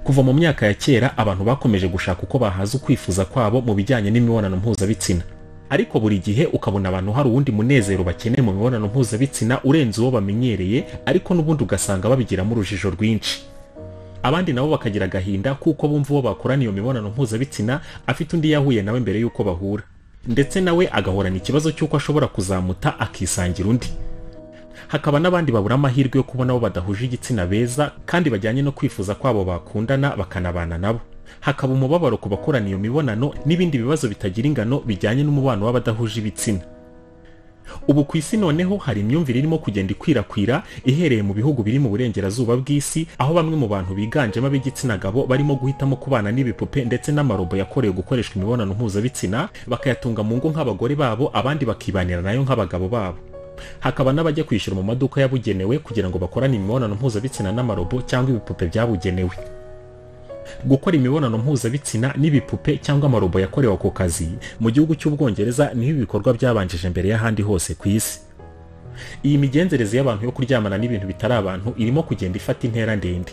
Kuva mu myaka ya kera abantu bakomeje gushaka uko bahaza ukwifuza kwabo mu bijyanye n'imibonano mpuzabitsina, ariko buri gihe ukabona abantu hari uwundi munezero bakeneye mu mibonano mpuzabitsina urenze uwo bamenyereye, ariko n'ubundi ugasanga babigiramo urujijo rwinshi. Abandi nabo bakagira agahinda kuko bumva uwo bakorana iyo mibonano mpuzabitsina afite undi yahuye nawe mbere y'uko bahura, ndetse nawe agahorana ikibazo cy'uko ashobora kuzamuta akisangira undi. Hakaba n'abandi babura amahirwe yo kubona abo badahuje igitsina beza kandi bajyanye no kwifuza kwabo bakundana bakanabana nabo. Hakaba umubabaro ku bakorana iyo mibonano n'ibindi bibazo bitagira ingano bijyanye n'umubano w'abadahuje ibitsina. Ubu ku isi noneho hari imyumvire irimo kugenda ikwirakwira ihereye mu bihugu biri mu burengerazuba bw'isi, aho bamwe mu bantu biganjemo ab'igitsina gabo barimo guhitamo kubana n'ibipupe ndetse n'amarobo yakorewe gukoreshwa imibonano mpuzabitsina, bakayatunga mu ngo nk'abagore babo, abandi bakibanira nayo nk'abagabo babo. Hakaba n'abajya kwishyura mu maduka yabugenewe kugira ngo bakorane imibonano mpuzabitsina n'amarobo cyangwa ibipupe byabugenewe. Gukora imibonano mpuzabitsina n'ibipupe cyangwa amarobo yakorewe ako kazi mu gihugu cy'Ubwongereza niho ibikorwa byabanjije mbere y'ahandi hose ku isi. Iyi migenzereze y'abantu yo kuryamana n'ibintu bitari abantu irimo kugenda ifata intera ndende.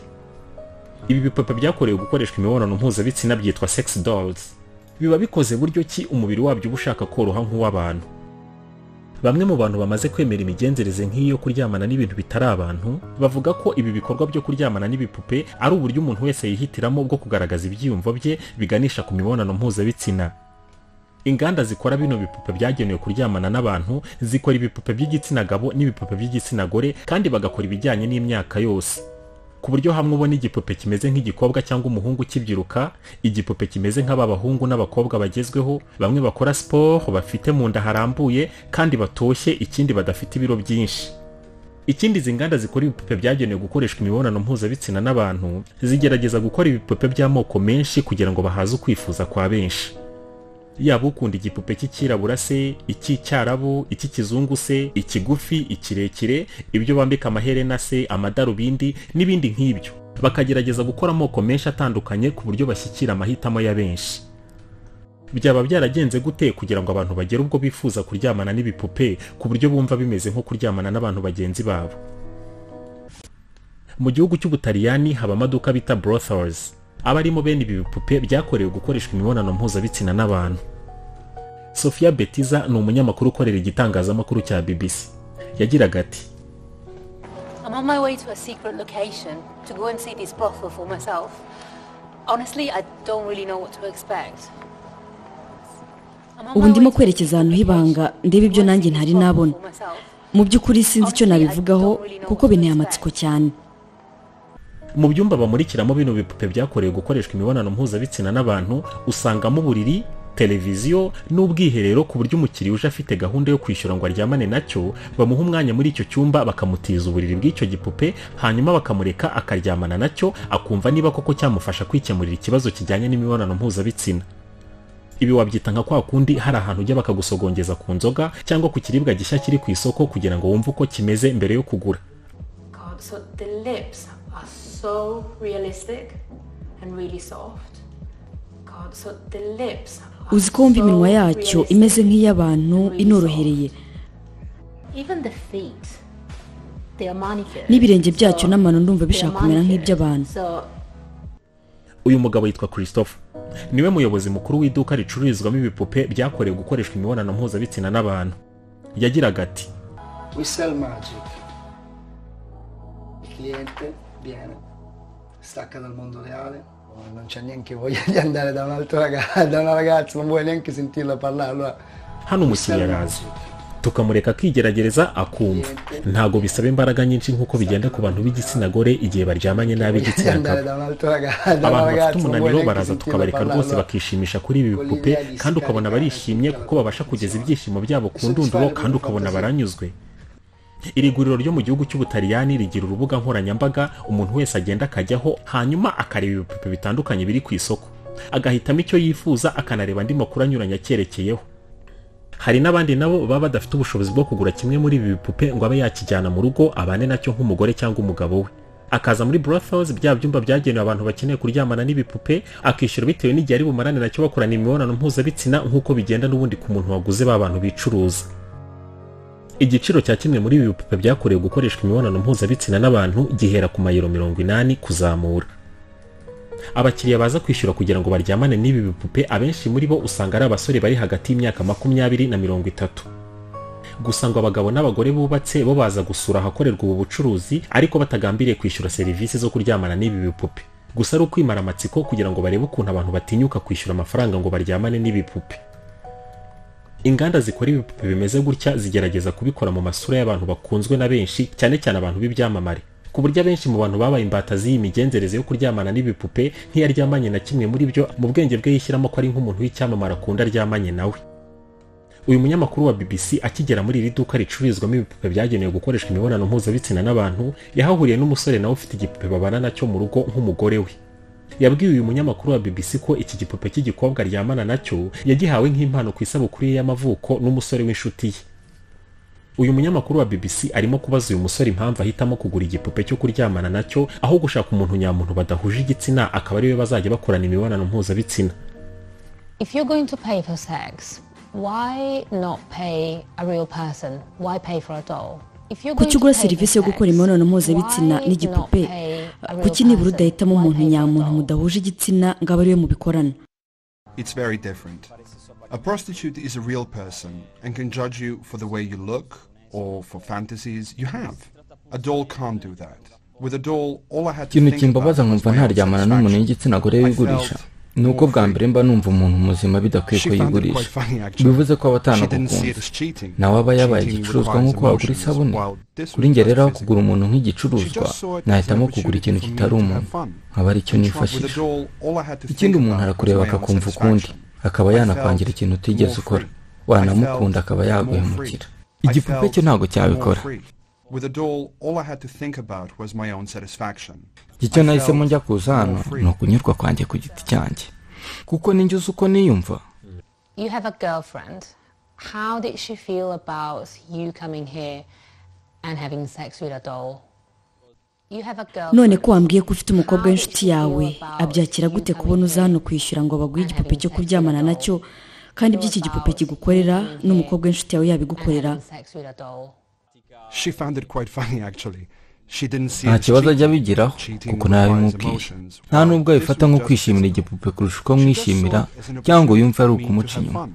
Ibi bipupe byakorewe gukoreshwa imibonano mpuzabitsina byitwa sex dolls. Biba bikoze buryo ki umubiri wabyo uba ushaka koroha nk'uw'abantu. Bamwe mu bantu bamaze kwemera imigenzereze nk'iyo kuryamana n'ibintu bitari abantu bavuga ko ibi bikorwa byo kuryamana n'ibipupe ari uburyo umuntu wese yihitiramo bwo kugaragaza ibyiyumvo bye biganisha ku mibonano mpuzabitsina. Inganda zikora bino bipupe byagenewe kuryamana n'abantu zikora ibipupe by'igitsina gabo n'ibipupe by'igitsina gore, kandi bagakora ibijyanye n'imyaka yose, ku buryo hamwe ubona igipupe kimeze nk'igikobwa cyangwa umuhungu ukibyiruka, igipupe kimeze nk'ababahungu n'abakobwa bagezweho, bamwe bakora siporo bafite mu nda harambuye kandi batoshye, ikindi badafite ibiro byinshi. Ikindi izi nganda zikora ibipupe byagenewe gukoreshwa imibonano mpuzabitsina n'abantu zigerageza gukora ibipupe by'amoko menshi kugira ngo bahaze ukwifuza kwa benshi. Yaba ukunda igipupe cy'icyirabura se, icy'icyarabu, icy'ikizungu se, ikigufi, ikirekire, ibyo bambika amaherena se, amadarubindi n'ibindi nk'ibyo. Bakagerageza gukora amoko menshi atandukanye ku buryo bashyikira amahitamo ya benshi. Byaba byaragenze gute kugira ngo abantu bagere ubwo bifuza kuryamana n'ibipupe ku buryo bumva bimeze nko kuryamana n'abantu bagenzi babo? Mu gihugu cy'Ubutaliyani haba amaduka bita brothels, aba arimo bene ibi bipupe byakorewe gukoreshwa imibonano mpuzabitsina n'abantu. Sofia Betiza ni umunyamakuru ukorera igitangazamakuru cya BBC. Yagiraga ati: I'm on my way to a secret location to go and see this brothel for myself. Honestly, I don't really know what to expect. Ubu ndimo kwerekeza ahantu h'ibanga ndebe ibyo nanjye ntari nabona. Mu by'ukuri sinzi icyo nabivugaho kuko binteye amatsiko cyane. Mu byumba bamurikiramo bino bipupe byakorewe gukoreshwa imibonano mpuzabitsina n'abantu usangamo uburiri, televiziyo n'ubwiherero, ku buryo umukiriya uje afite gahunda yo kwishyura ngo aryamane nacyo bamuha umwanya muri icyo cyumba, bakamutiza uburiri bw'icyo gipupe, hanyuma bakamureka akaryamana nacyo akumva niba koko cyamufasha kwikemurira ikibazo kijyanye n'imibonano mpuzabitsina. Ibi wabyita nka kwa kundi hari ahantu ujya bakagusogongeza ku nzoga cyangwa ku kiribwa gishya kiri ku isoko kugira ngo wumve uko kimeze mbere yo kugura. God, so the lips are so realistic and really soft. God, so the lips are Uzi ko wumva iminwa so yacyo realistic imeze nk'iy'abantu, and really inorohereye. soft. Even the feet, they are manicured. N'ibirenge byacyo So n'amano ndumva they are bishaka kumera manicured. nk'iby'abantu. So Uyu mugabo yitwa Christopher, niwe muyobozi mukuru w'iduka ricururizwamo ibipupe byakorewe gukoreshwa imibonano mpuzabitsina n'abantu. Yagiraga ati: We sell magic. Il cliente viene, stacca dal mondo reale, non c'è neanche voglia di andare da un altro ragazzo, da una ragazza, non vuole neanche sentirla parlare. Allora, Hano we umukiriya sell araza magic. tukamureka akigerageza akumva ntago bisaba imbaraga nyinshi nk'uko bigenda ku bantu b'igitsina gore igihe baryamanye Di n'ab'igitsina andare gabo. da un altro ragazzo, da una Abantu bafite ragazza, non vuole umunaniro neanche baraza sentirla tukabareka parlare. rwose Allora, bakishimisha kuri ibi con bipupe, l'idea di kandi ukabona scaricare barishimye tutta la kuko babasha kugeza tensione ibyishimo byabo ku e ndunduro, soddisfare le kandi proprie ukabona fantasie. baranyuzwe. Iri guriro ryo mu gihugu cy'Ubutaliyani rigira urubuga nkoranyambaga umuntu wese agenda akajyaho, hanyuma akareba ibipupe bitandukanye biri ku isoko, agahitamo icyo yifuza, akanareba andi makuru anyuranye acyerekeyeho. Hari n'abandi nabo baba badafite ubushobozi bwo kugura kimwe muri ibi bipupe ngo abe yakijyana mu rugo abane nacyo nk'umugore cyangwa umugabo we, akaza muri brothels, bya byumba byagenewe abantu bakeneye kuryamana n'ibipupe, akishyura bitewe n'igihe ari bumarane nacyo bakorana imibonano mpuzabitsina, nk'uko bigenda n'ubundi ku muntu waguze ba bantu bicuruza. Igiciro cya kimwe muri ibi bipupe byakorewe gukoreshwa imibonano mpuzabitsina n'abantu gihera ku mayero 80 kuzamura. Abakiriya baza kwishyura kugira ngo baryamane n'ibi bipupe, abenshi muri bo usanga ari abasore bari hagati y'imyaka 20 na 30. Gusa ngo abagabo n'abagore bubatse bo baza gusura ahakorerwa ubu bucuruzi, ariko batagambiriye kwishyura serivisi zo kuryamana n'ibi bipupe, gusa ari ukwimara amatsiko kugira ngo barebe ukuntu abantu batinyuka kwishyura amafaranga ngo baryamane n'ibipupe. Inganda zikora ibipupe bimeze gutya zigerageza kubikora mu masura y'abantu bakunzwe na benshi, cyane cyane abantu b'ibyamamare, ku buryo abenshi mu bantu babaye imbata z'iyi migenzereze yo kuryamana n'ibipupe, nk'iyaryamanye na kimwe muri byo, mu bwenge bwe yishyiramo ko ari nk'umuntu w'icyamamare akunda aryamanye nawe. Uyu munyamakuru wa BBC akigera muri iri duka ricururizwamo ibipupe byagenewe gukoreshwa imibonano mpuzabitsina n'abantu, yahahuriye n'umusore nawe ufite igipupe babana nacyo mu rugo nk'umugore we. Yabwiye uyu munyamakuru wa BBC ko iki gipupe cy'igikobwa aryamana nacyo yagihawe nk'impano ku isabukuru ye y'amavuko n'umusore w'inshuti ye. Uyu munyamakuru wa BBC arimo kubaza uyu musore impamvu ahitamo kugura igipupe cyo kuryamana nacyo aho gushaka umuntu nyamuntu badahuje igitsina akaba ariwe bazajya bakorana imibonano mpuzabitsina. If you're going to pay for sex, why not pay a real person? Why pay for a doll? Kuki ugura serivisi yo gukora imibonano mpuzabitsina n'igipupe, kuki nibura udahitamo umuntu nyamuntu mudahuje igitsina ngo abe ariwe mubikorana? It's very different. A prostitute is a real person and can judge you for the way you look or for fantasies you have. A doll can't do that. With a doll, all I had to Ikintu think kimbabaza about was nkumva my own ntaryamana n'umuntu satisfaction. w'igitsina gore I wigurisha felt ni uko bwa mbere mba numva umuntu muzima bidakwiye She ko found it yigurisha. quite funny, actually. Bivuze ko aba She didn't see atanagukunze it as cheating. nawe aba yabaye Cheating igicuruzwa requires nk'uko wagura emotions, isabune. while this Kuri was njye just rero aho physical. kugura umuntu She nk'igicuruzwa just saw it as an nahitamo kugura opportunity ikintu for me kitari to have umuntu fun. nkaba aricyo And try- with a nifashisha. doll, all I had to Ikindi think umuntu about was arakureba my own akakumva ukundi satisfaction. akaba I yanakwangira felt ikintu utigeze more ukora free. I wanamukunda felt akaba more yaguhemukira. free. I Igipupe felt cyo ntabwo more cyabikora. free. With a doll, all I had to think about was my own satisfaction. Icyo I nahisemo felt njya kuza hano more free. ni ukunyurwa kwanjye ku giti cyanjye kuko ninjye uzi uko niyumva. You have a girlfriend. How did she feel about you coming here and having sex with a doll? You have a girlfriend. None ko wambwiye ko ufite umukobwa How did w'inshuti she feel yawe, about abyakira you gute coming kubona uza here hano kwishyura ngo baguhe and igipupe having cyo sex with a kuryamana doll? nacyo, kandi ibyo iki gipupe kigukorera n'umukobwa w'inshuti yawe And yabigukorera? having sex with a doll. She found it quite funny, actually. She didn't see Nta it as kibazo ajya cheating. abigiraho Cheating kuko requires ntabimubwiye. emotions, Nta while nubwo this abifata was nko just kwishimira physical. igipupe kurusha uko She just saw mwishimira it as an cyangwa ngo yumve ari opportunity for me to ukumuca have inyuma.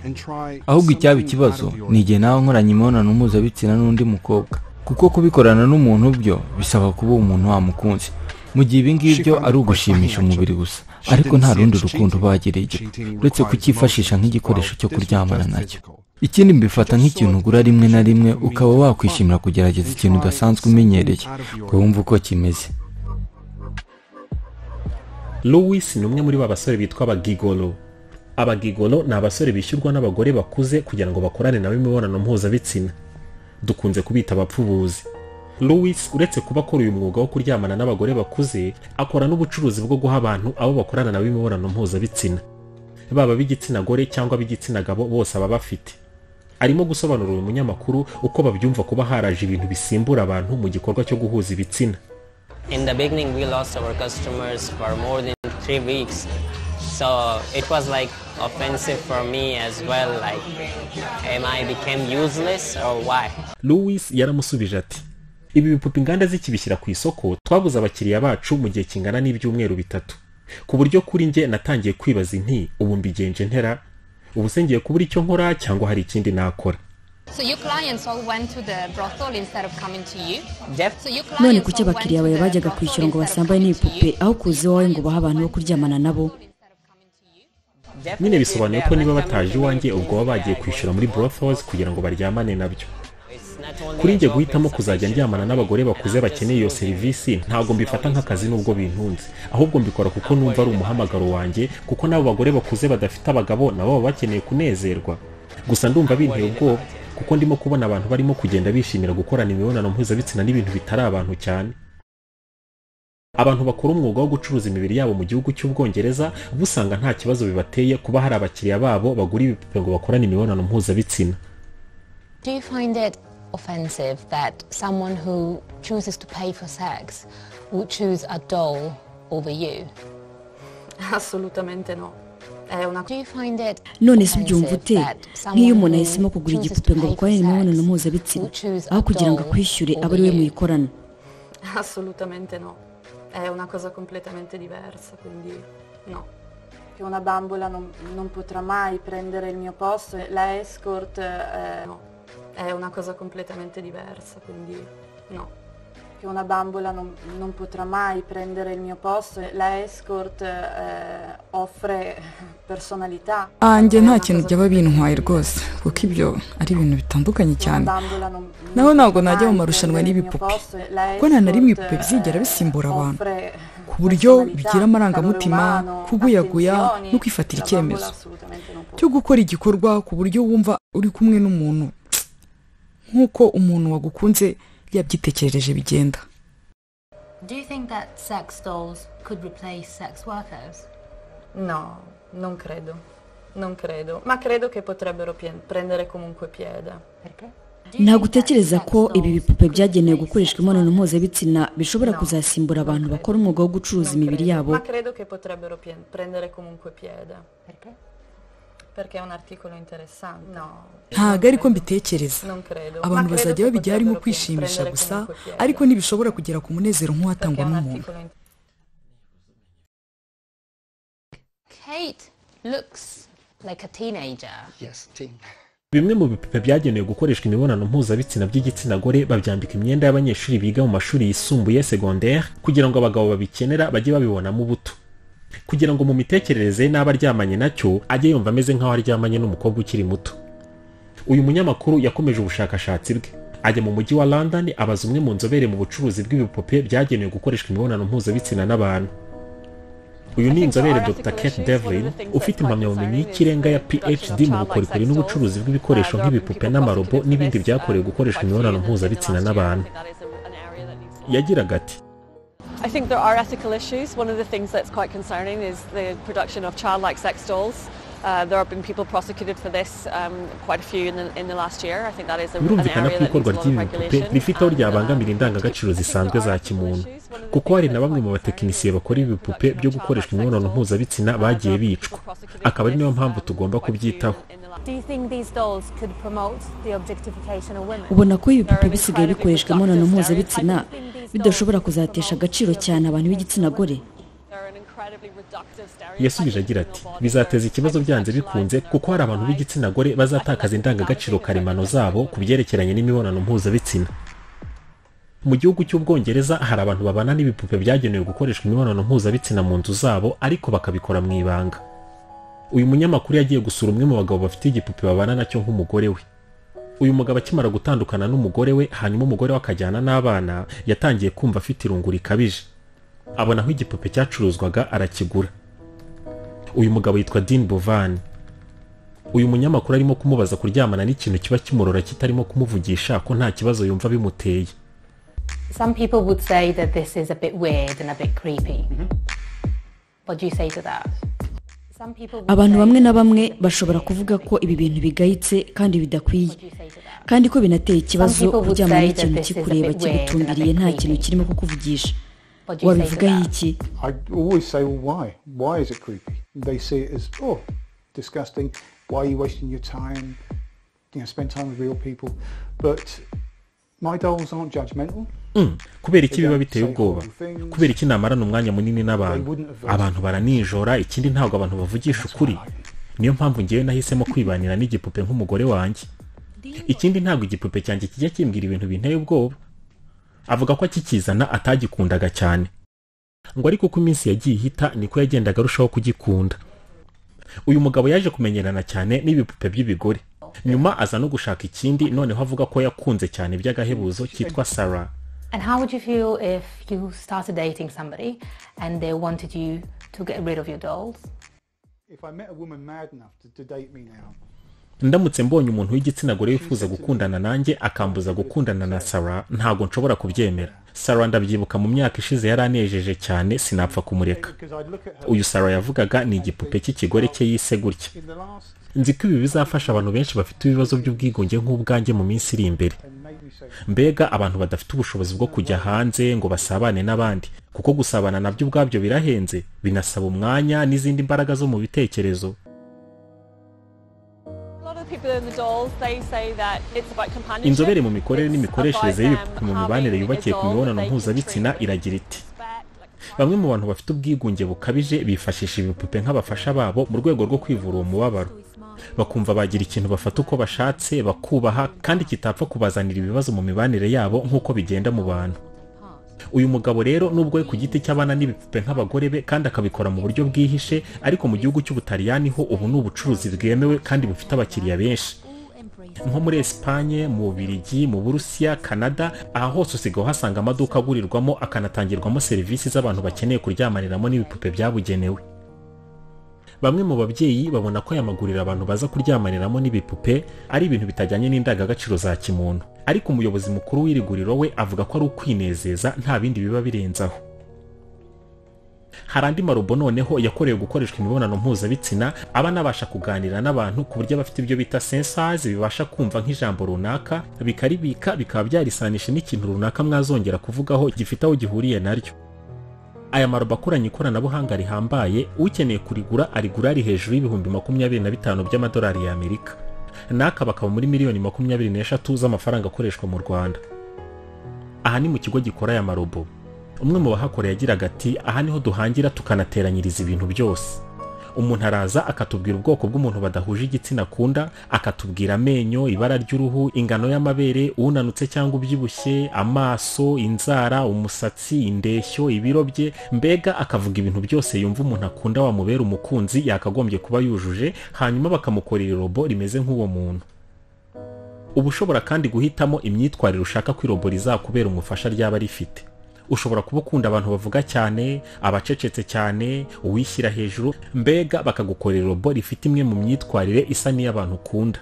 fun and try Ahubwo icyaba something ikibazo out of the ni igihe nawe nkoranye imibonano mpuzabitsina n'undi mukobwa, kuko kubikorana n'umuntu byo bisaba kuba umuntu wamukunze, mu gihe ibi She ngibyo found ari it quite funny, ugushimisha umubiri actually. gusa, She ariko didn't nta see rundi it as rukundo cheating. bagiriye igipupe Cheating uretse requires kucyifashisha emotions, nk'igikoresho while cyo this was kuryamana just nacyo. physical. Ikindi mbifata Just nk'ikintu saw it ugura as an rimwe na rimwe opportunity for me ukaba to have wakwishimira fun kugerageza and ikintu try udasanzwe something umenyereye out of the ngo wumve ordinary. uko kimeze. Louis ni umwe muri ba basore bitwa abagigolo. Abagigolo ni abasore bishyurwa n'abagore bakuze kugira ngo bakorane nabo imibonano mpuzabitsina. Dukunze kubita abapfubuzi. Louis uretse kuba akora uyu mwuga wo kuryamana n'abagore bakuze, akora n'ubucuruzi bwo guha abantu abo bakorana nabo imibonano mpuzabitsina, baba b'igitsina gore cyangwa b'igitsina gabo, bose aba bafite. Arimo gusobanurira uyu munyamakuru uko babyumva kuba haraje ibintu bisimbura abantu mu gikorwa cyo guhuza ibitsina. In the beginning, we lost our customers for more than 3 weeks. So it was like offensive for me as well. Like, am I became useless or why? Louis yaramusubije ati ibi bipupe inganda zikibishyira ku isoko twabuze abakiriya bacu mu gihe kingana n'ibyumweru 3, ku buryo kuri njye natangiye kwibaza inti ubu mbigenje ntera, ubu se ngiye kubura icyo nkora cyangwa hari ikindi nakora. So your clients all went to the brothel instead of coming to you? So your None clients kuki all went abakiriya to bawe the bajyaga brothel kwishyura ngo instead of basambane coming to n'ibipupe you? aho kuza iwawe ngo bahe abantu bo kuryamana nabo? Nyine bisobanuye ko niba bataje iwanjye ubwo baba bagiye kwishyura muri brothels kugira ngo baryamane nabyo. Kuri njye guhitamo kuzajya ndyamana n'abagore bakuze bakeneye iyo serivisi ntabwo mbifata nk'akazi nubwo bintunze, ahubwo mbikora kuko numva ari umuhamagaro wanjye, kuko n'abo bagore bakuze badafite abagabo nabo baba bakeneye kunezerwa. Gusa ndumva binteye ubwoba kuko ndimo kubona abantu barimo kugenda bishimira gukorana imibonano mpuzabitsina n'ibintu bitari abantu cyane. Abantu bakora umwuga wo gucuruza imibiri yabo mu gihugu cy'Ubwongereza busanga nta kibazo bibateye kuba hari abakiriya babo bagura ibipupe ngo bakorane imibonano mpuzabitsina. Do you find it offensive that someone who chooses to pay for sex would choose a doll over you? Assolutamente no. È una Do you find it None se ubyumva offensive ute that nk'iyo someone umuntu who ahisemo kugura chooses to igipupe ngo pay for bakorane imibonano sex mpuzabitsina would choose aho a kugira ngo doll akwishyure abe over ari we you? muyikorana? Assolutamente no. È una cosa completamente diversa, quindi no. Che una bambola non potrà mai prendere il mio posto, la escort no. È una cosa completamente diversa, quindi no. Che una bambola non potrà mai prendere il mio posto, la escort offre personalità. Njye nta kintu byaba bintwaye rwose, kuko ibyo ari ibintu bitandukanye cyane. Naho ntabwo najya mu marushanwa n'ibipupe, kuko nta na rimwe ibipupe bizigera bisimbura abantu, ku buryo bigira amarangamutima, kuguyaguya no kwifatira icyemezo cyo gukora igikorwa ku buryo wumva uri kumwe n'umuntu nk'uko umuntu wagukunze yabyitekerereje bigenda. Do you think that sex dolls could replace sex workers? No, non credo. Non credo, ma credo che potrebbero prendere comunque piede. Perché? Ntabwo utekereza ko ibi bipupe byagenewe gukoreshwa imibonano mpuzabitsina bishobora kuzasimbura abantu bakora umwuga wo gucuruza imibiri yabo? Ma credo che potrebbero prendere comunque piede. Perché? Perché è un articolo interessante. No. Ntabwo ariko mbitekereza. Abantu bazajya babijya harimo kwishimisha gusa, ariko ntibishobora kugera ku munezero nk'uwatangwa n'umuntu. Kate looks like a teenager. Yes, teen. Bimwe mu bipupe byagenewe gukoreshwa imibonano mpuzabitsina by'igitsina gore babyambika imyenda y'abanyeshuri biga mu mashuri yisumbuye secondaire, kugira ngo abagabo babikenera bajye babibonamo ubuto, kugira ngo mu mitekerereze n'aba aryamanye nacyo ajye yumva ameze nk'aho aryamanye n'umukobwa ukiri muto. Uyu munyamakuru yakomeje ubushakashatsi bwe ajya mu mujyi wa London, abaza umwe mu nzobere mu bucuruzi bw'ibipupe byagenewe gukoreshwa imibonano mpuzabitsina n'abantu. Uyu ni inzobere Dr. Kate Devlin, ufite impamyabumenyi y'ikirenga ya PhD mu bukorikori n'ubucuruzi bw'ibikoresho nk'ibipupe n'amarobo n'ibindi byakorewe gukoreshwa imibonano mpuzabitsina n'abantu. Yagiraga ati: I think there are ethical issues. One of the things that's quite concerning is the production of childlike sex dolls. There have been people prosecuted for this, quite a few in the last year. I think that is an Birumvikana area ko that ikorwa needs a lot of ry'ibi bipupe regulation. rifite aho ryabangamira indangagaciro zisanzwe za kimuntu, kuko hari na bamwe mu batekinisiye bakora ibipupe byo gukoreshwa imibonano mpuzabitsina bagiye bicwa, akaba ari nayo mpamvu tugomba kubyitaho. Do you think these dolls could promote the objectification of women? Ubona ko ibipupe bisigaye bikoreshwa imibonano mpuzabitsina bidashobora kuzatesha agaciro cyane abantu b'igitsina gore? Yasubije agira ati: bizateza ikibazo byanze bikunze, kuko hari abantu b'igitsina gore bazatakaza indangagaciro karemano zabo ku byerekeranye n'imibonano mpuzabitsina. Mu gihugu cy'Ubwongereza hari abantu babana n'ibipupe byagenewe gukoreshwa imibonano mpuzabitsina mu nzu zabo, ariko bakabikora mu ibanga. Uyu munyamakuru yagiye gusura umwe mu bagabo bafite igipupe babana nacyo nk'umugore we. Uyu mugabo akimara gutandukana n'umugore we, hanyuma umugore we akajyana n'abana, yatangiye kumva afite irungu rikabije. Abona aho igipupe cyacuruzwaga arakigura. Uyu mugabo yitwa Dean Bovan. Uyu munyamakuru arimo kumubaza kuryamana n'ikintu kiba kimurora kitarimo kumuvugisha, ko nta kibazo yumva bimuteye. Some people would say that this is a bit weird and a bit creepy. What do you say to that? Some people would Abantu say bamwe na that bamwe this is a bit bashobora weird kuvuga and a ko bit ibi bintu creepy. bigayitse kandi bidakwiye, What do you say to that? kandi ko binateye ikibazo Some people would kuryamana say that n'ikintu this is a kikureba bit weird and a kigutumbiriye bit nta kintu creepy. kirimo kukuvugisha. What do you say to Wabivugaho that? iki? I always say, well, why? Why is it creepy? They see it as, oh, disgusting. Why are you wasting your time? You know, spend time with real people. But my dolls aren't judgmental. Kubera iki biba biteye ubwoba? Kubera iki namarana umwanya munini n'abantu? Abantu baranijora, ikindi ntabwo abantu bavugisha ukuri. Niyo mpamvu ngewe nahisemo kwibanira n'igipupe nk'umugore wanjye. Ikindi ntabwo igipupe cyanjye kijya kimbwira ibintu binteye ubwoba. Avuga ko akikizana atagikundaga cyane, ngo ariko uko iminsi yagiye ihita niko yagendaga arushaho kugikunda. Uyu mugabo yaje kumenyerana cyane n'ibipupe by'ibigore, nyuma aza no gushaka ikindi, noneho avuga ko yakunze cyane by'agahebuzo cyitwa Sarah. And how would you feel if you started dating somebody and they wanted you to get rid of your dolls? If I met a woman mad enough to date me now, Ndamutse mbonye umuntu w'igitsina gore wifuza gukundana nanjye akambuza gukundana na Sarah, ntabwo nshobora kubyemera. Sarah ndabyibuka mu myaka ishize yaranejeje cyane, sinapfa kumureka. because I'd look at her Uyu Sarah yavugaga ni igipupe cy'ikigore cye yise gutya. in the last Nzi ko ibi bizafasha abantu benshi bafite ibibazo by'ubwigunge nk'ubwanjye mu minsi iri imbere. and make me say, Mbega abantu badafite ubushobozi bwo kujya hanze ngo basabane n'abandi, kuko gusabana nabyo ubwabyo birahenze, binasaba umwanya n'izindi mbaraga zo mu bitekerezo. A lot of people in the dolls, they say that it's about companionship. Inzobere mu mikorere It's n'imikoreshereze about y'ibipupe them mu mibanire having a yubakiye ku doll mibonano that they can mpuzabitsina treat with iragira iti: respect, like Bamwe mu bantu bafite ubwigunge bukabije bifashisha ibipupe nk'abafasha babo mu rwego rwo kwivura uwo mubabaro, bakumva bagira ikintu bafata uko bashatse, bakubaha kandi kitapfa kubazanira ibibazo mu mibanire yabo nk'uko bigenda mu bantu. Uyu mugabo rero nubwo we ku giti cy'abana n'ibipupe nk'abagore be kandi akabikora mu buryo bwihishe, ariko mu gihugu cy'Ubutaliyani ho ubu ni ubucuruzi bwemewe kandi bufite abakiriya benshi. Nko muri Espagne, mu Bubiligi, mu Burusiya, Canada, aha hose usigaye uhasanga amaduka agurirwamo akanatangirwamo serivisi z'abantu bakeneye kuryamaniramo n'ibipupe byabugenewe. Bamwe mu babyeyi babona ko aya maguriro abantu baza kuryamaniramo n'ibipupe ari ibintu bitajyanye n'indangagaciro za kimuntu, ariko umuyobozi mukuru w'iri guriro we avuga ko ari ukwinezeza, nta bindi biba birenzaho. Hari andi marobo noneho yakorewe gukoreshwa imibonano mpuzabitsina, aba anabasha kuganira n'abantu ku buryo abafite ibyo bita sensors bibasha kumva nk'ijambo runaka bikaribika, bikaba byarisanisha n'ikintu runaka mwazongera kuvugaho gifite aho gihuriye naryo. Aya marobo akoranye ikoranabuhanga rihambaye, ukeneye kurigura arigura ari hejuru y'25,000 by'amadolari y'Amerika, n'aka bakaba muri miliyoni 23 z'amafaranga akoreshwa mu Rwanda. Aha ni mu kigo gikora aya marobo. Umwe mu bahakoreye yagiraga ati: "Aha niho duhangira tukanateranyiriza ibintu byose. Umuntu araza akatubwira ubwoko bw'umuntu badahuje igitsina akunda, akatubwira amenyo, ibara ry'uruhu, ingano y'amabere, unanutse cyangwa ubyibushye, amaso, inzara, umusatsi, indeshyo, ibiro bye, mbega akavuga ibintu byose yumva umuntu akunda wamubera umukunzi yakagombye kuba yujuje, hanyuma bakamukorera irobo rimeze nk'uwo muntu." Uba ushobora kandi guhitamo imyitwarire ushaka ko irobo rizakubera umufasha ryaba rifite. Ushobora kuba ukunda abantu bavuga cyane, abacecetse cyane, uwishyira hejuru, mbega bakagukorera robo rifite imwe mu myitwarire isa n'iy'abantu ukunda.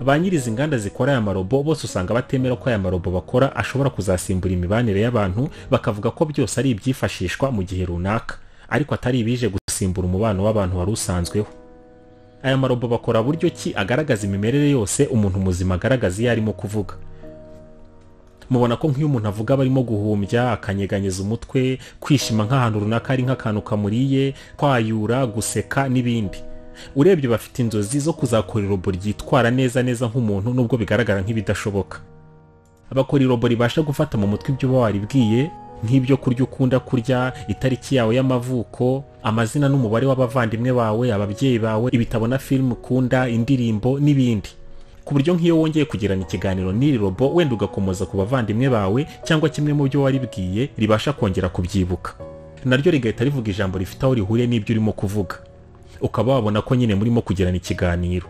Ba nyirizi inganda zikora aya marobo bose usanga batemera ko aya marobo bakora ashobora kuzasimbura imibanire y'abantu, bakavuga ko byose ari ibyifashishwa mu gihe runaka, ariko atari ibije gusimbura umubano w'abantu wari usanzweho. Aya marobo bakora buryo ki agaragaza imimerere yose umuntu muzima agaragaza iyo arimo kuvuga. Mubona ko nk'iyo umuntu avuga barimo guhumbya, akanyeganyeza umutwe, kwishima nk'ahantu runaka ari nk'akantu kamuriye, kwayura, guseka n'ibindi. Urebye bafite inzozi zo kuzakora irobo ryitwara neza neza nk'umuntu, nubwo bigaragara nk'ibidashoboka. Bakora irobo ribasha gufata mu mutwe ibyo uba waribwiye, nk'ibyo kurya ukunda kurya, itariki yawe y'amavuko, amazina n'umubare w'abavandimwe bawe, ababyeyi bawe, ibitabo na filime ukunda, indirimbo n'ibindi. Ku buryo nk'iyo wongeye kugirana ikiganiro n'iri robo, wenda ugakomoza ku bavandimwe bawe cyangwa kimwe mu byo waribwiye, ribasha kongera kubyibuka, naryo rigahita rivuga ijambo rifite aho rihuriye n'ibyo urimo kuvuga, ukaba wabona ko nyine murimo kugirana ikiganiro.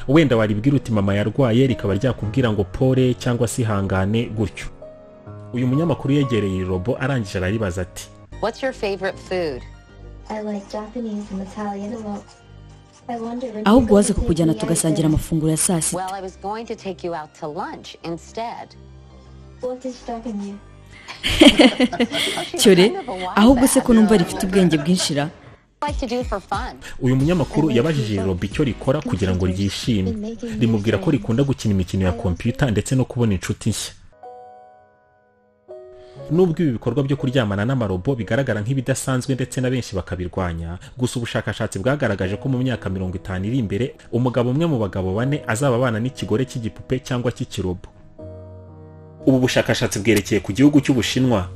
Wenda waribwira uti mama yarwaye, rikaba ryakubwira ngo pole cyangwa se ihangane gutyo. Uyu munyamakuru yegereye iri robo arangije araribaza ati: "What's your favorite food?" I like Japanese and Italian a lot. Ahubwo waza kukujyana tugasangira amafunguro ya saa sita. Well, I was going to take you out to lunch instead. What is stopping you? Cyore, ahubwo se ko numva rifite ubwenge bwinshi ra? Like to do for fun. Uyu munyamakuru yabajije iri robo icyo rikora kugira ngo ryishime, rimubwira ko rikunda gukina imikino ya kompiyuta ndetse no kubona inshuti nshya. Nubwo ibi bikorwa byo kuryamana n'amarobo bigaragara nk'ibidasanzwe ndetse na benshi bakabirwanya, gusa ubushakashatsi bwagaragaje ko mu myaka 50 iri imbere umugabo umwe mu bagabo 4 azaba abana n'ikigore cy'igipupe cyangwa cy'ikirobo. Ubu bushakashatsi bwerekeye ku gihugu cy'Ubushinwa.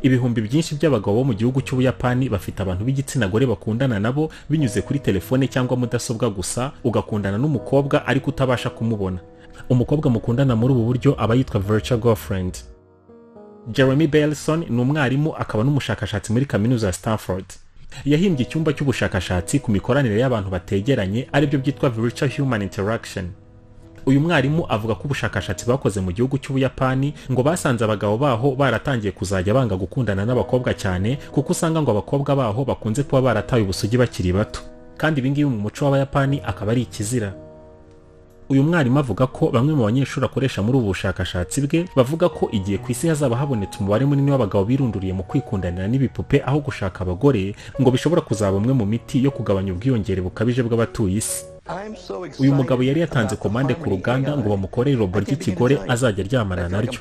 Ibihumbi byinshi by'abagabo bo mu gihugu cy'Ubuyapani bafite abantu b'igitsina gore bakundana nabo binyuze kuri telefone cyangwa mudasobwa gusa, ugakundana n'umukobwa ariko utabasha kumubona. Umukobwa mukundana muri ubu buryo aba yitwa virtual girlfriend. Jeremy Belson ni umwarimu akaba n'umushakashatsi muri kaminuza ya Stanford. Yahimbye icyumba cy'ubushakashatsi ku mikoranire y'abantu bategeranye, aribyo byitwa virtual human interaction. Uyu mwarimu avuga ko ubushakashatsi bakoze mu gihugu cy'Ubuyapani ngo basanze abagabo baho baratangiye kuzajya banga gukundana n'abakobwa cyane, kuko usanga ngo abakobwa baho bakunze kuba barataye ubusugi bakiri bato, kandi ibi ngibi mu muco w'Abayapani akaba ari ikizira. Uyu mwarimu avuga ko bamwe mu banyeshuri akoresha muri ubu bushakashatsi bwe bavuga ko igihe ku isi hazaba habonetse umubare munini w'abagabo birunduriye mu kwikundanira n'ibipupe aho gushaka abagore, ngo bishobora kuzaba umwe mu miti yo kugabanya ubwiyongere bukabije bw'abatuye isi. Uyu mugabo yari yatanze komande ku ruganda ngo bamukorere irobo ry'ikigore azajya aryamana naryo.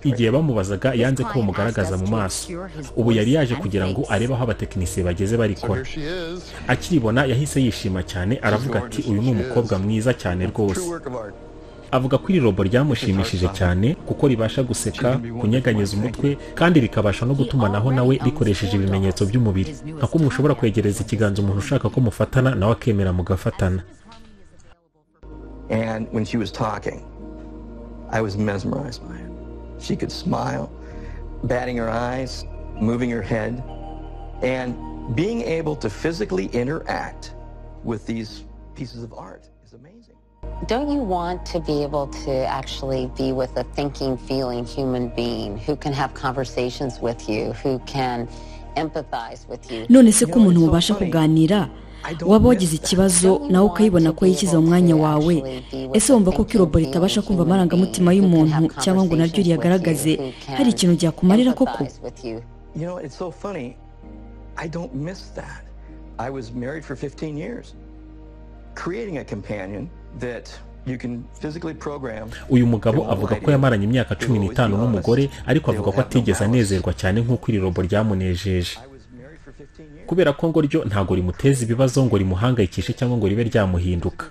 Igihe bamubazaga yanze ko bamugaragaza mu maso. Ubu yari yaje kugira ngo arebe aho abatekinisiye bageze barikora. Akiribona yahise yishima cyane, aravuga ati: "Uyu ni umukobwa mwiza cyane rwose." Avuga ko iri robo ryamushimishije cyane kuko ribasha guseka, kunyeganyeza umutwe, kandi rikabasha no gutumanaho nawe rikoresheje ibimenyetso by'umubiri, nka kumwe ushobora kwegereza ikiganza umuntu ushaka ko mufatana nawe akemera mugafatana. And when she was talking, I was mesmerized by it. She could smile, batting her eyes, moving her head, and being able to physically interact with these pieces of art is amazing. Don't you want to be able to actually be with a thinking, feeling human being who can have conversations with you, who can empathize with you? None se ko umuntu mubasha kuganira, waba wagize ikibazo nawe ukayibona ko yishyize mu mwanya wawe, ese wumva ko irobo ritabasha kumva amarangamutima y'umuntu cyangwa ngo naryo riyagaragaze, hari ikintu ryakumarira koko? You know, it's so funny. I don't miss that. I was married for 15 years. Creating a companion that you can physically program. Uyu mugabo avuga ko yamaranye imyaka 15 n'umugore, ariko avuga ko atigeze anezerwa cyane nk'uko iri robo ryamunejeje, kubera ko ngo ryo ntago rimuteza ibibazo ngo rimuhangayikishe cyangwa ngo ribe ryamuhinduka.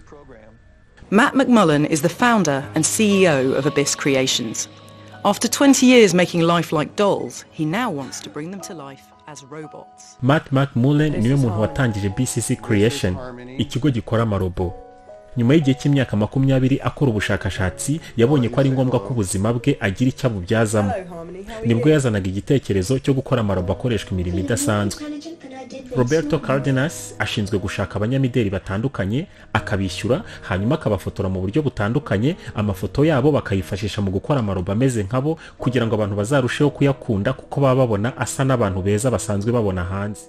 Matt McMullen is the founder and CEO of Abyss Creations. After 20 years making lifelike dolls, he now wants to bring them to life as robots. Matt McMullen niwe muntu watangije BCC Creation, ikigo gikora amarobo. Nyuma y'igihe cy'imyaka 20 akora ubushakashatsi, yabonye ko ari ngombwa ko ubuzima bwe agira icyo abubyazamo. Nibwo yazanaga igitekerezo cyo gukora amarobo akoreshwa imirimo idasanzwe. Roberto Cardenas ashinzwe gushaka abanyamideli batandukanye, akabishyura, hanyuma akabafotora mu buryo butandukanye, amafoto yabo bakayifashisha mu gukora amarobo ameze nkabo kugira ngo abantu bazarusheho kuyakunda kuko baba babona asa n'abantu beza basanzwe babona hanze.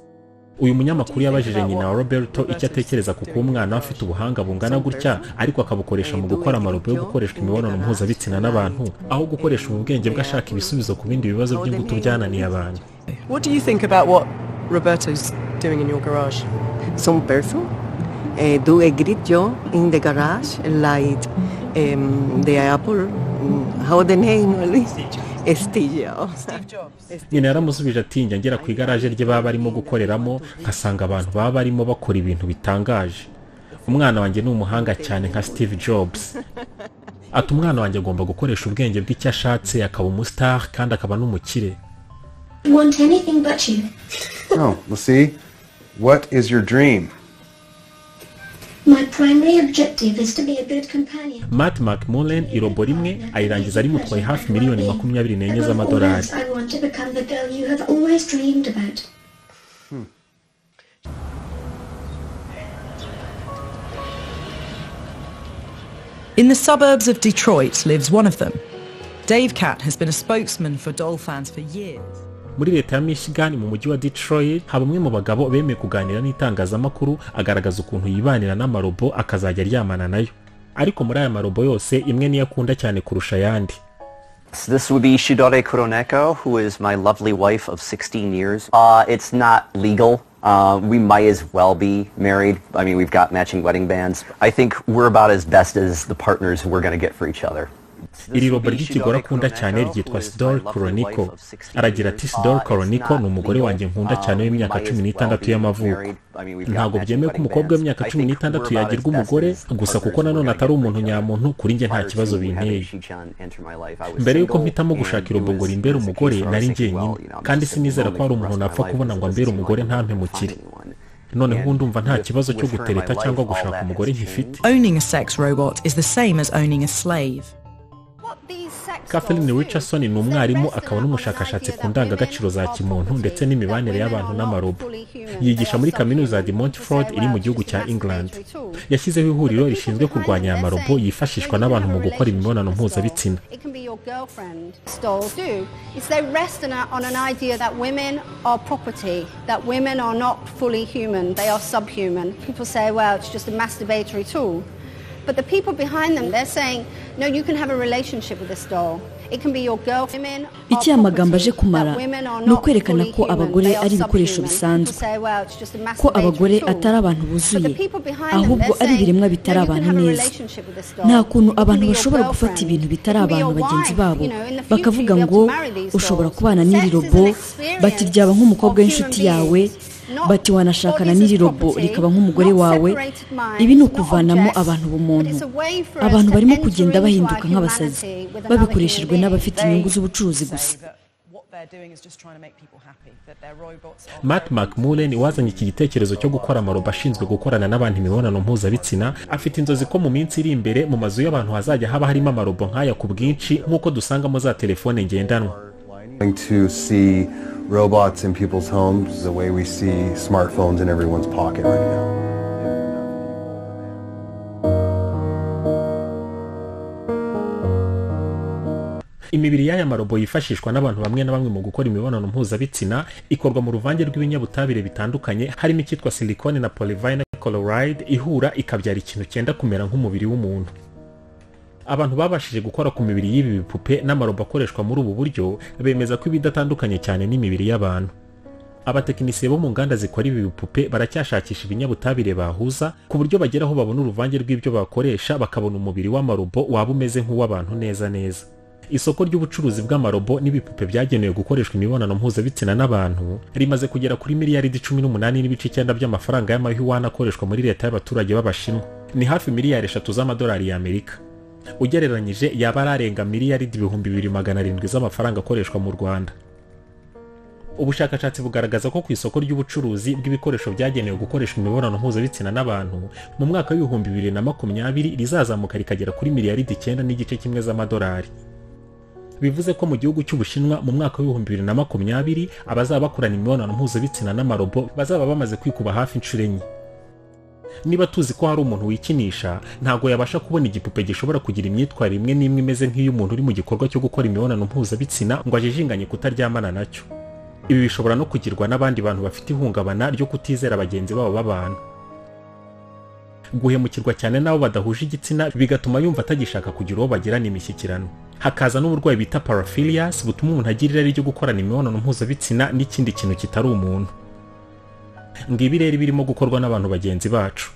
Uyu munyamakuru yabajije nyina wa Roberto icyo atekereza ku kuba umwana afite ubuhanga bungana gutya, ariko akabukoresha mu gukora amarobo yo gukoreshwa imibonano mpuzabitsina n'abantu, aho gukoresha ubu bwenge bwe ashaka ibisubizo ku bindi bibazo by'ingutu byananiye abantu. What do you think about what Roberto's doing in your garage? Some person do a great job in the garage, like the Apple, how the name is? Steve Jobs. Nyina yaramusubije ati njya ngera ku igaraje rye baba barimo gukoreramo, nkasanga abantu baba barimo bakora ibintu bitangaje. Umwana wanjye ni umuhanga cyane nka Steve Jobs. Ati umwana wanjye agomba gukoresha ubwenge bw'icyo ashatse, akaba umustar kandi akaba n'umukire. Want anything but you. Oh, let's see. What is your dream? My primary objective is to be a good companion. Matt McMullen irobo rimwe ayirangiza rimutwaye hafi miliyoni 24 z'amadolari. I want to become the girl you have always dreamed about. In the suburbs of Detroit lives one of them. Dave Catt has been a spokesman for doll fans for years. Muri leta ya Michigan mu mujyi wa Detroit haba umwe mu bagabo bemeye kuganira n'itangazamakuru, agaragaza ukuntu yibanira n'amarobo akazajya aryamana nayo. Ariko muri aya marobo yose imwe niyo akunda cyane kurusha ayandi. So this would be Shidore Kuroneko, who is my lovely wife of 16 years. It's not legal. We might as well be married. I mean, we've got matching wedding bands. I think we're about as best as the partners we're going to get for each other. Iri robo ry'ikigore akunda cyane ryitwa Sidor Kuroniko. Aragira ati Sidor Kuroniko ni umugore wanjye nkunda cyane w'imyaka 16 y'amavuko. Ntabwo byemewe ko umukobwa w'imyaka 16 yagirwa umugore, gusa kuko nanone atari umuntu nyamuntu, kuri njye nta kibazo binteye. Mbere y'uko mpitamo gushaka irobo ngo rimbere umugore, nari njyenyine, kandi sinizera ko hari umuntu napfa kubona ngo ambere umugore ntampemukire. Noneho ubu ndumva nta kibazo cyo gutereta cyangwa gushaka umugore nkifite. Owning a sex robot is the same as owning a slave. Kathleen Richardson ni umwarimu akaba n'umushakashatsi ku ndangagaciro za kimuntu ndetse n'imibanire y'abantu n'amarobo. Yigisha muri kaminuza ya De Montfort iri mu gihugu cya England. Yashyizeho ihuriro rishinzwe kurwanya aya marobo yifashishwa n'abantu mu gukora imibonano mpuzabitsina. It can be your girlfriend. Dolls do is they rest on an idea that women are property, that women are not fully human, they are subhuman. People say, well, it's just a masturbatory tool. But the people behind them, they're saying, no, you can have a relationship with this doll. It can be your girl. Women are Icyo aya magambo aje kumara that women are ni not ukwerekana fully ko human, abagore they are ari ibikoresho subhuman. bisanzwe, People say, well, it's just a ko masturbatory abagore tool. atari abantu But buzuye, the people behind them, ahubwo they're ari saying, ibiremwa no, bitari you can abantu have a neza. relationship with this doll. Nta kuntu It can abantu be your bashobora gufata girlfriend. ibintu bitari It can be abantu your bagenzi wife. babo You know, in the future bakavuga you'll be ngo able to marry these ushobora dolls. kubana n'iri Sex is an robo, experience bati ryaba nk'umukobwa of w'inshuti human yawe, beings. Bati wanashakana n'iri robo rikaba nk'umugore wawe. Ibi ni ukuvanamo abantu ubumuntu. Abantu barimo kugenda bahinduka nk'abasazi, babikoreshejwe n'abafite inyungu z'ubucuruzi gusa. Matt McMullen wazanye iki gitekerezo cyo gukora amarobo ashinzwe gukorana n'abantu imibonano mpuzabitsina, afite inzozi ko mu minsi iri imbere mu mazu y'abantu hazajya haba harimo amarobo nk'aya ku bwinshi, nk'uko dusangamo za telefone ngendanwa. To see robots in people's homes the way we see smartphones in everyone's pocket right now. Imibiri y'aya marobo yifashishwa n'abantu bamwe na bamwe mu gukora imibonano mpuzabitsina ikorwa mu ruvange rw'ibinyabutabire bitandukanye, harimo icyitwa silicone na polyvinyl chloride ihura ikabyara ikintu cyenda kumera nk'umubiri w'umuntu. Abantu babashije gukora ku mibiri y'ibi bipupe n'amarobo akoreshwa muri ubu buryo bemeza ko ibidatandukanye cyane n'imibiri y'abantu. Abatekinisiye bo mu nganda zikora ibi bipupe baracyashakisha ibinyabutabire bahuza ku buryo bagera aho babona uruvange rw'ibyo bakoresha, bakabona umubiri w'amarobo waba umeze nk'uw'abantu neza neza. Isoko ry'ubucuruzi bw'amarobo n'ibipupe byagenewe gukoreshwa imibonano mpuzabitsina n'abantu rimaze kugera kuri miliyaridi 18.9 by'amafaranga y'amayuan akoreshwa muri leta y'abaturage b'Abashinwa. Ni hafi miliyari 3 z'amadolari y'Amerika. Ugereranyije yaba ararenga miliyaridi 2700 z'amafaranga akoreshwa mu Rwanda. Ubushakashatsi bugaragaza ko ku isoko ry'ubucuruzi bw'ibikoresho byagenewe gukoreshwa imibonano mpuzabitsina n'abantu mu mwaka w'2020 rizazamuka rikagera kuri miliyaridi 9.1 z'amadolari. Bivuze ko mu gihugu cy'Ubushinwa mu mwaka w'2020 abazaba bakorana imibonano mpuzabitsina n'amarobo bazaba bamaze kwikuba hafi inshuro 4. Niba tuzi ko hari umuntu wikinisha, ntago yabasha kubona igipupe gishobora kugira imyitwarire imwe n'imwe imeze nk'iy'umuntu uri mu gikorwa cyo gukora imibonano mpuzabitsina ngo ajijinganye kutaryamana nacyo. Ibi bishobora no kugirwa n'abandi bantu bafite ihungabana ryo kutizera bagenzi babo b'abantu. Guhemukirwa cyane n'abo badahuje igitsina bigatuma yumva atagishaka kugira uwo bagirana imishyikirano. Hakaza n'uburwayi bita paraphilias butuma umuntu agira irari ryo gukorana imibonano mpuzabitsina n'ikindi kintu kitari umuntu. Ngibi rero birimo gukorwa n'abantu bagenzi bacu.